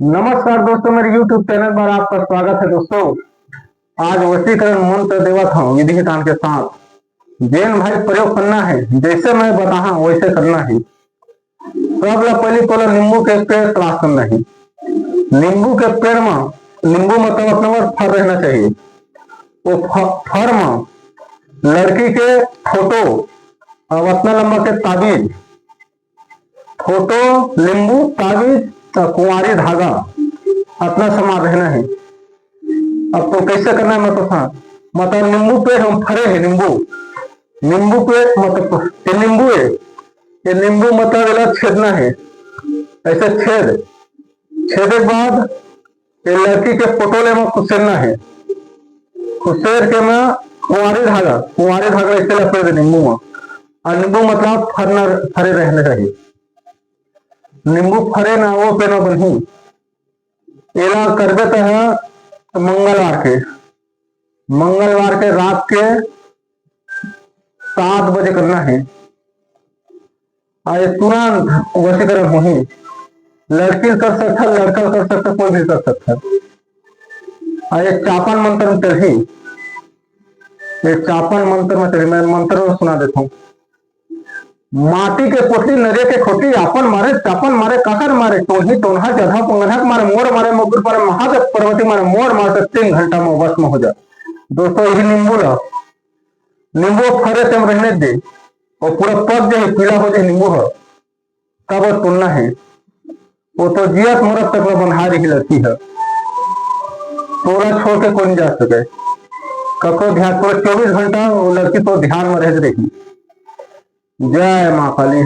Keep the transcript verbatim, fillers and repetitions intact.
नमस्कार दोस्तों, मेरे YouTube चैनल पर आपका स्वागत है। दोस्तों, आज वशीकरण मंत्र देवत हूँ विधि विधान के साथ। जेन भाई प्रयोग करना है, जैसे मैं बताहा वैसे करना है। सबले पहले तोला नींबू के पेड़ तलाश करना है। नींबू के पेड़ में, नींबू मतलब अपना पर फर रहना चाहिए। वो फ-, फर में लड़की के फोटो और अतना लंबा के ताबीज, फोटो, नींबू, ताबीज, अ, कुंवारी धागा, अतना सामान रहना है। अब तो कैसे करना है, मतलब, हाँ, मतलब, नींबू पेड़ हम फरे है, नींबू, नींबू पेड़, मतलब, ये नींबू है, ये नींबू, मतलब, एला छेदना है, ऐसे छेद, छेदे के बाद ये लड़की के फोटो ले में खुसेरना है। खुसेर के में कुंवारी धागा, कुंवारी धागा ऐसे लपेट दे नींबू में। और नींबू मतलब फरना, फरे रहने चाहिए। नींबू फरे ना, वो पे ना बनही। एला करबे त है मंगलवार के, मंगलवार के रात के सात बजे करना है। और ये तुरंत वशीकरण होही। लड़की कर सकता, लड़का कर सकता, कोई भी कर सकता। और ये चापन मंत्र में चलही, ये चापन मंत्र में चलही। मैं मंत्र में सुना देता हूँ। माटी के पोटली, नरिया के खोटी, आपन मारे, चापन मारे, काकर मारे, टोनही, टोनहा, जधा, पंगनहक मारे, मोर मारे, मगुर मारे, महादेव पार्वती मारे, मोर मारे से तीन घंटा में भस्म हो जाए। दोस्तों, यही नींबू ला, नींबू फरे तेम रहने दे, और पूरा पक जाए, पीला हो जाए नींबू ह, तब वो तोड़ना है। वो तो जियत मरत तक ला बन्हा रही लड़की है, तोला छोड़ के कोई नहीं जा सके। कको ध्यान, पूरा चौबीस घंटा वो लड़की तो ध्यान में रह रही। जय माँ काली।